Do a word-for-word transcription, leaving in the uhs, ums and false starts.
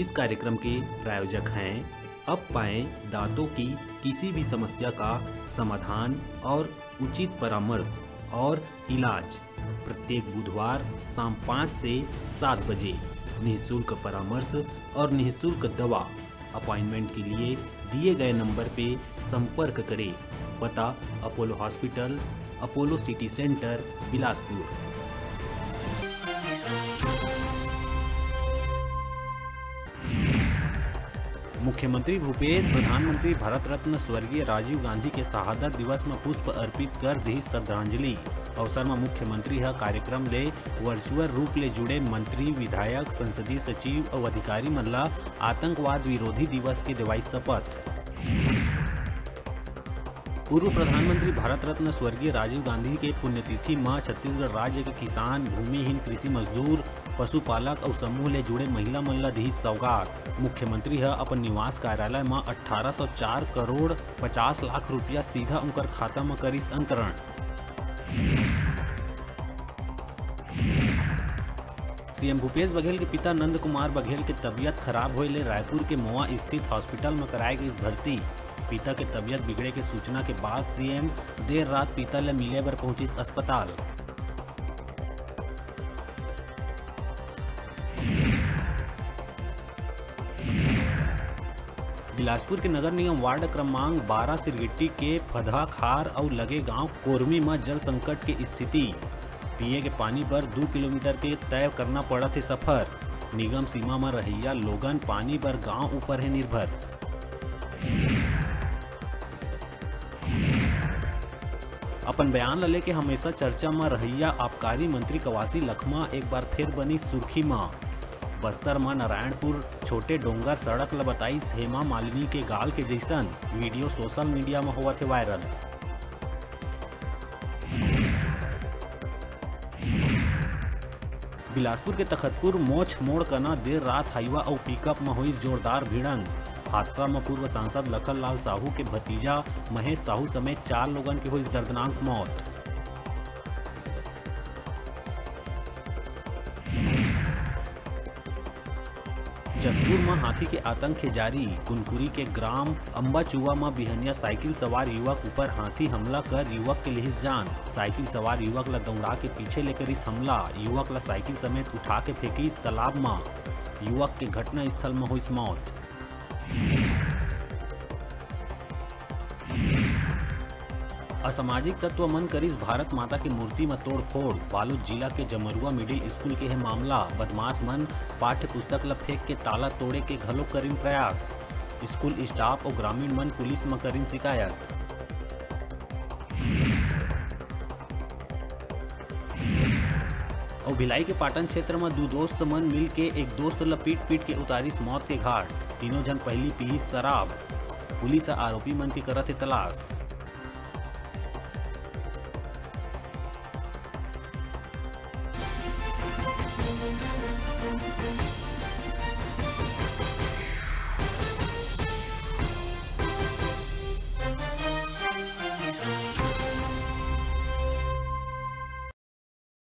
इस कार्यक्रम के प्रायोजक हैं अब पाएं दांतों की किसी भी समस्या का समाधान और उचित परामर्श और इलाज। प्रत्येक बुधवार शाम पाँच से सात बजे निःशुल्क परामर्श और निःशुल्क दवा। अपॉइंटमेंट के लिए दिए गए नंबर पे संपर्क करें। पता: Apollo hospital, Apollo city centre, Bilaspur. मुख्यमंत्री भूपेश प्रधानमंत्री भारत रत्न स्वर्गीय राजीव गांधी के शहादत दिवस म पुष्प अर्पित कर दिही श्रद्धांजलि। अवसर म मुख्यमंत्री ह कार्यक्रम ले वर्चुअल रूप ले जुड़े मंत्री, विधायक, संसदीय सचिव अउ अधिकारी मन ल आतंकवाद विरोधी दिवस के देवाइस शपथ। पूर्व प्रधानमंत्री भारत रत्न स्वर्गीय राजीव गांधी के पुण्यतिथि म छत्तीसगढ़ राज्य के किसान, भूमिहीन कृषि मजदूर, पशुपालक अउ समूह ले जुड़े महिला मन ल दिहिस सौगात। मुख्यमंत्री ह अपन निवास कार्यालय म अट्ठारह सौ चार करोड़ पचास लाख रुपया सीधा उंकर खाता म करिस अंतरण। सीएम भूपेश बघेल के पिता नंद कुमार बघेल के तबियत खराब होए ले रायपुर के मोवा स्थित हॉस्पिटल म कराए गइस भर्ती। पिता के तबियत बिगड़े के सूचना के बाद सीएम देर रात पिता ले मिले बर पहुंचिस अस्पताल। बिलासपुर के नगर निगम वार्ड क्रमांक बारह सिरगिट्टी के फदहा खार अउ लगे गांव कोरमी म जल संकट के स्थिति। पिए के पानी बर दू किलोमीटर के तय करना पड़त हे सफर। निगम सीमा म रहइया लोगन पानी बर गांव ऊपर हे निर्भर। अपन बयान ल लेके हमेशा चर्चा म रहइया आबकारी मंत्री कवासी लखमा एक बार फेर बनिस सुर्खी म। बस्तर म नारायणपुर छोटे डोंगर सड़क ल बताइस हेमा मालिनी के गाल के जइसन। वीडियो सोशल मीडिया म होवत हे वायरल। बिलासपुर के तखतपुर मोछ मोड़ कना देर रात हाईवा अउ पिकअप म होइस जोरदार भिड़ंत। हादसा म पूर्व सांसद लखन लाल साहू के भतीजा महेश साहू समेत चार लोगन के होइस दर्दनाक मौत। जशपुर म हाथी के आतंक हे जारी। कुनकुरी के ग्राम अम्बाचुआ म बिहनिया साइकिल सवार युवक ऊपर हाथी हमला कर युवक के लिहिस जान। साइकिल सवार युवक ल दौड़ा के पीछे ले करिस हमला। युवक ल साइकिल समेत उठा के फेंकिस तालाब म। युवक के घटना स्थल म होइस मौत। असामाजिक तत्व मन करिस भारत माता के मूर्ति म तोड़फोड़। बालोद जिला के जमरुआ मिडिल स्कूल के हे मामला। बदमाश मन पाठ्य पुस्तक ल फेंक के ताला तोड़े के घलो करिन प्रयास। स्कूल स्टाफ अउ ग्रामीण मन पुलिस म करिन शिकायत। अउ भिलाई के पाटन क्षेत्र म दू दोस्त मन मिल के एक दोस्त ल पीट पीट के उतारिस मौत के घाट। तीनों झन पहिली पीहिस शराब। पुलिस ह आरोपी मन के करत हे तलाश।